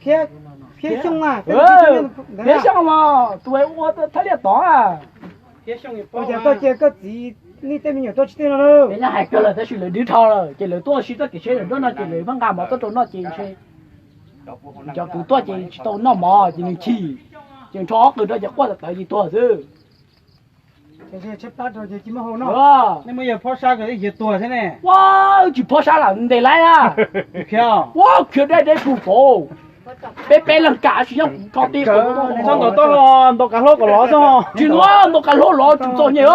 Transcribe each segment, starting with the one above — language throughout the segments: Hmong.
Khiav, Khiav Xyooj, Khiav Xyooj mas tus ua thab liaj tod. Ua cas koj cia koj txiv nej tej me nyuam tuaj tsis txog no lawm? Nyob hais kawg lawm tab sis lawv dwb dhau lawm ces lawv tuaj ua si txoj kev tsheb lawm, nrog no ces lawv pab nqa mov tuaj rau noj ces ntshe cov kwv tuaj ces tsis tau noj mov ces nws chim, ces nrho ob qws rau ces quaj tawv tawv ces tuag xwb. Ua, wb tsis phob sab lam ntes laib na. Ua khiav deb deb pug pov, peb peb leeg kam tsis nyob kuv rho tib qws. Txhob ntaus toj, ntaus kav hlaub kom lov xwb. Tsis ntaus, ntaus kav hlaub lov tsum txom nyem.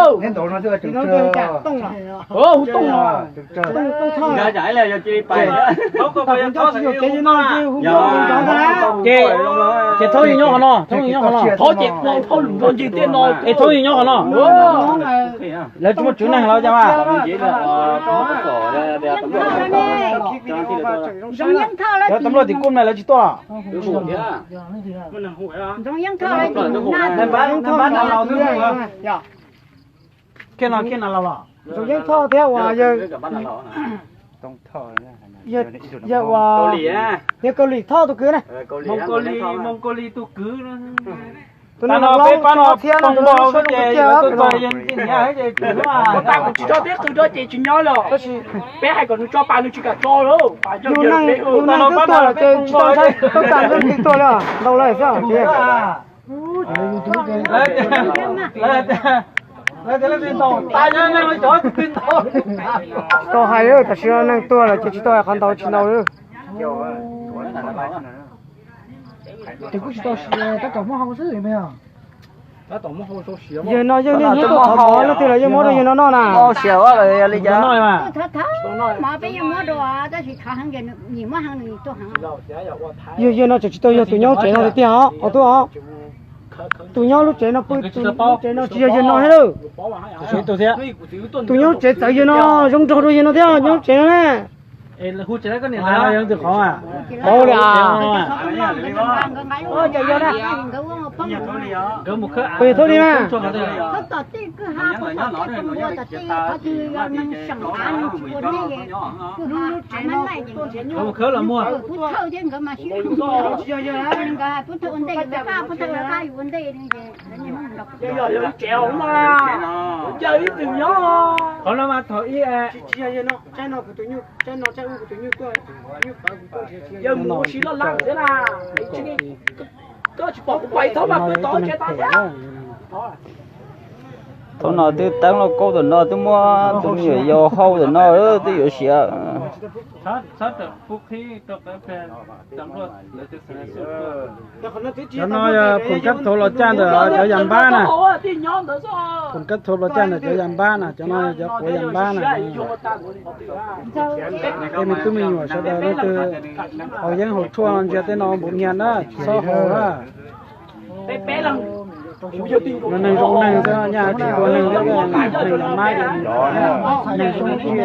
Hu tooj no. Ces thaub yeej nyob qhov no, thaub yeej nyob qhov no. Thaub ces thaub lus nrog ncig tej no, es thaub yeej nyob qhov no. Lawv tsis muaj tswv neeg los cas mas. Cov tam luaj tim kuj na lawv tsis tuaj los? Neeg npab na laus twb hu. Kiag no kiag na laus los? Zoo Yeeb Thoj thiab uas yawg, yawg uas yawg Kaus Lim Thoj tus kwv na. Moos Kaus Lim tus kwv. Tus no peb pab no thiab no tus no ces txog yawg ncig nyiav ces kuv tsis tso tib qws rau ces tsis nyob lawm. Peb hais kom nws tso pas nws tsis kam tso lawm. Yus neeg, yus neeg twb tuag lawm ces tsis tau ntshai, tau kam nws tuag li os, ntaus lawm xwb. Tau hais, tam sim no neeg tuag lawm ces tsis tau hais qhov ntaus tsis ntaus li. Ces kuj tsis tau siav, tab tom muab hau xwb. Yawg no yeej niaj hnub tuaj thov mov, leej twg los yeej muab rau yawg no noj na. Siav li cas? Yawg, yawg no tseem tsis tau yog tus nyob lub tsev no tiag tiag os, qhov twg os. Tus nyob lub tsev no pw, tus nyob lub tsev no tsis yog yawg no thiab lawm. Tus nyob lub tsev txawv yawg no, zoo nraug rau yawg no thiab nyob lub tsev no na. Qhov li a. Puas yog thaub li na? Qhov no mas thaum ib, yawg mus ua si loj lab thiab na, koj tsis pom kuv pom ib thaub mas pw tod tsev tod thiab. Thaum no twb teeb lauj kaub tam no, twb muab tus me nyuam yaus hau tam no, twb yuav siav. Cov no yog phoom kab thuav los caj ntawm cov yas npab na. Phoom kab thuav los caj ntawm cov yas npab na, cov no yog cov quav yas npab na. Tej me tub me nyuam sawv daws leej twg haus yeeb haus tshuaj ntsia tej no npaum nyias na, tsis txhob haus na. Neeg zoo neeg xwb, nyaj tsis tua neeg thiab, neeg yas npab, neeg zoo tiag.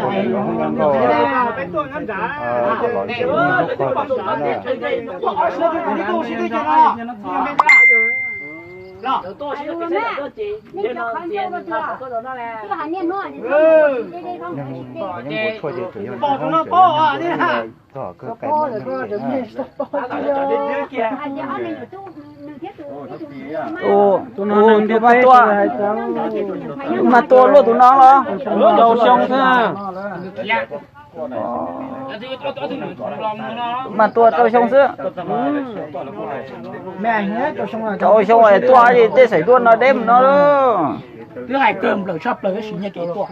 Tus no neeg ntiaj teb mas tua luaj tus no los? Rau xyoo xwb. Mas tua rau xyoo xwb. Rau xyoo tuaj tej xaiv tuaj no deb mus no. Twb hais kawg nplawm tshaj plaws tab sis nyiag kev tuaj.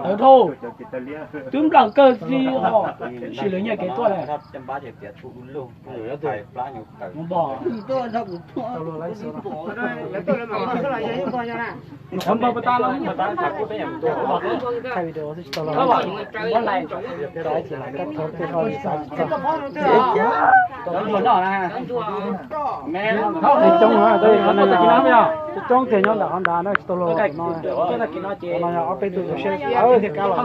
Tawv dhau. Twb nplawm kawg li os, tab sis lawv nyiag kev tuaj lawm. Coob tiag, nyob ntawm hov nrad no tsis tau luag no. Ob peb tug seb thiaj kab los.